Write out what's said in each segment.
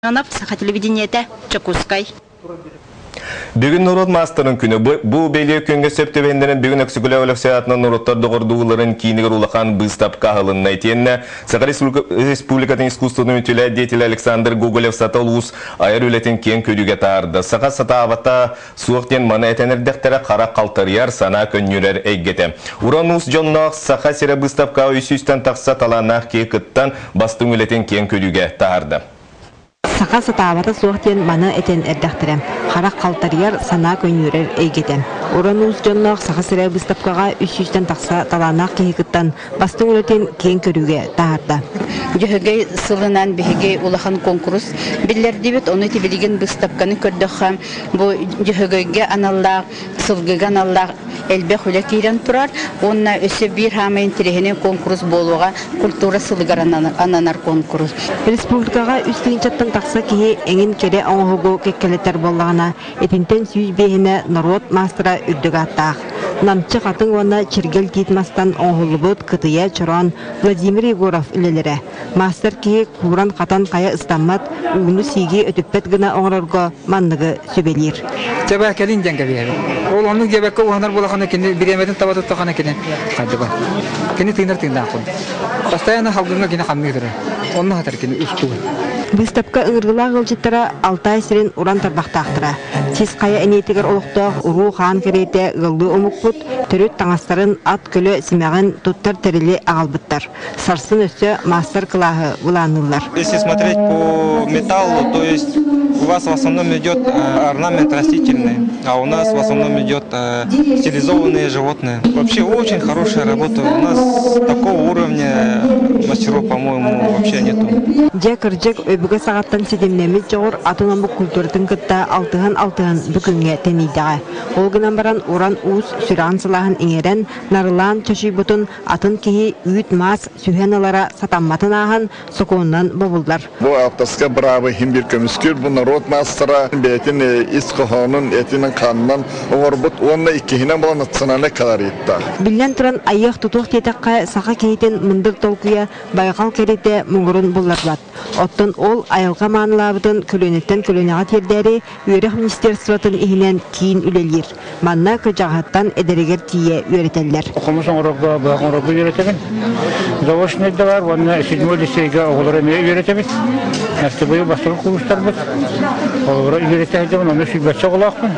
Семенов, Саха телевидениетэ, Дьокуускай. Бүгүн норуот маастарын күнэ. Бу бэлиэ күҥҥэ сөп түбэһиннэрэн бүгүн Өксөкүлээх Өлөксөй аатынан норуоттар доҕордууларын киинигэр улахан быыстапка аһылынна. Итиэннэ Саха Республикатын искусствотын үтүлээх деятелэ Александр Гоголев-Сатал Уус айар үлэтин киэҥ көрүүгэ таһаарда. Саха сатаабата суох диэн маны этэн эрдэхтэрэ харах халтарыйар, санаа көнньүөрэр эйгэтэ. Уран уус дьонноох Саха сирэ быыстапкаҕа үс сүүстэн тахса талааннаах киһи кыттан, бастыҥ үлэтин киэҥ көрүүгэ таһаарда. Саха сатаабата суох диэн маны этэн эрдэхтэрэ. Харах халтарыйар, санаа көнньүөрэр эйгэтэ. Уран уус дьонноох Саха сирэ быыстапкаҕа үс сүүстэн тахса талааннаах киһи кыттан, бастыҥ үлэтин киэҥ көрүүгэ таһаарда. Дьөһөгөй сылынан биһиги улахан куонкурус биллэрдибит. Ону ити билигин быыстапканы көрдөххө, бу Дьөһөгөйгө аналлаах, сылгыга аналлаах элбэх үлэ киирэн турар уонна өссө биир хаамай интэриэһинэй куонкурус буолуоҕа культура сылыгар ананар куонкурус. Республикаҕа үс тыһыынчаттан тахса киһи эҥин кэрэ оҥоһугу кэккэлэтэр буоллаҕына, итинтэн 105-инэ норуот маастара үрдүк ааттаах. Намчы хатыҥ уонна чиргэл тиит мастан оҥоһуллубут кытыйа чороон Владимир Егоров үлэлэрэ. Маастар киһи кууран-хатан хайа ыстаммат, ууну-сииги өтүппэт гына оҥорорго манныгы сүбэлиир. Чэбэ кэлин диэн кэбиһэбин. Ол оннук диэбэккэ уһанар буолахына кини бириэмэтин таба туттахына кини хайдыба. Кини тыынар тыыннаах курдук. Постоянно халгыҥҥа кини хамныы турар. Онно хатар кини устугун. Быыстапка ыҥырыылаах ыалдьыттара Алтай сирин уран тарбахтаахтара. Сис хайа эниэтигэр олохтоох уруу-хаан кэриэтэ ыаллыы омукпут төрүт таҥастарын, ат көлө симэҕин туттар тэрили аҕалбыттар. Сарсын өссө маастар-кылааһы былаанныыллар. Если смотреть по металлу, то есть у вас в основном идет орнамент растительный, а у нас в основном идет стилизованные животные. Вообще очень хорошая работа. У нас такого уровня мастеров, по-моему, вообще нету. Дьэ, кырдьык, өбүгэ саҕаттан ситимнэммит дьоҕур атын омук культуратын кытта алтыһан-алтыһан бүгүҥҥэ тэнийдэҕэ. Ол гынан баран уран уус сүрэҕин сылааһын иҥэрэн, нарылаан чочуйбутун атын киһи үүт-маас сүһэн ылара сатамматын ааһан сокуонунан бобуллар. Бу авторскай быраабы иһин биир көмүскүүр бу норуот маастара бэйэтин ис хоһоонун этинэн-хаанынан оҥорбут уонна иккиһинэн буолан национальнай колориттаах. Биллэн туран, айыах-тутуох диэтэххэ, саха киһитин мындыр толкуйа байҕал кэриэтэ муҥурун булларбат. Оттон ол айылҕа маанылаабытын көлүөнэттэн көлүөнэҕэ тиэрдээри Үөрэх министерствотын иһинэн киин үлэлиир. Манна кырдьаҕаһыттан эдэригэр тиийэ үөрэтэллэр. Хомус оҥорорго, быһах оҥорорго үөрэтэбин. Заочнай да бар уонна седьмой лицейгэ оҕолору эмиэ үөрэтэбит. Настыбыйы бастакы курстарбыт. Оҕолору үөрэтэ сылдьабын, онно сүүрбэччэ оҕолоохпун.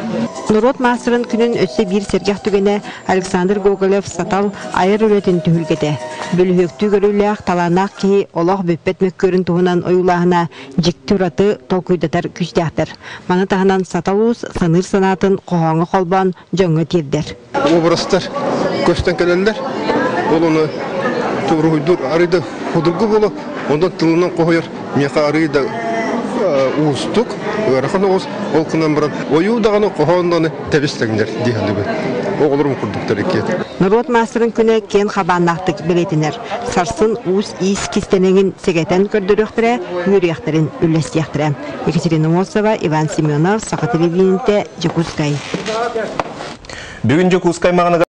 Норуот маастарын күнүн өссө биир сэргэх түгэнэ Александр Гоголев-Сатал айар үлэтин түһүлгэтэ. Бөлүһүөктүү көрүүлээх, талааннаах киһи олох бүппэт мөккүөрүн туһунан ойуулааһына дьикти ураты толкуйдатар күүстээхтэр. Маны таһынан Сатал Уус саныыр санаатын хоһооҥҥо холбоон дьоҥҥо тиэрдэр. Образтар көстөн кэлэллэр. Ол ону уруһуйдуур арыый да судургу буолуо, онон тылынан хоһуйар миэхэ арыый да уустук, ыарахан оҕус. Ол гынан баран ойуу даҕаны хоһоон даҕаны тэбис тэҥнэр дии саныыбын. Оҕолорум курдуктар иккиэн. Норуот маастарын күнэ киэн хабааннаахтык бэлиэтэнэр. Сарсын уус-иис кистэлэҥин сэгэтэн көрдөрүөхтэрэ, үөрүйэхтэрин үллэстиэхтэрэ. Екатерина Мосова, Иван Семенов, Саха телевидениетэ, Дьокуускай. Бүгүн Дьокуускай маҕаныгар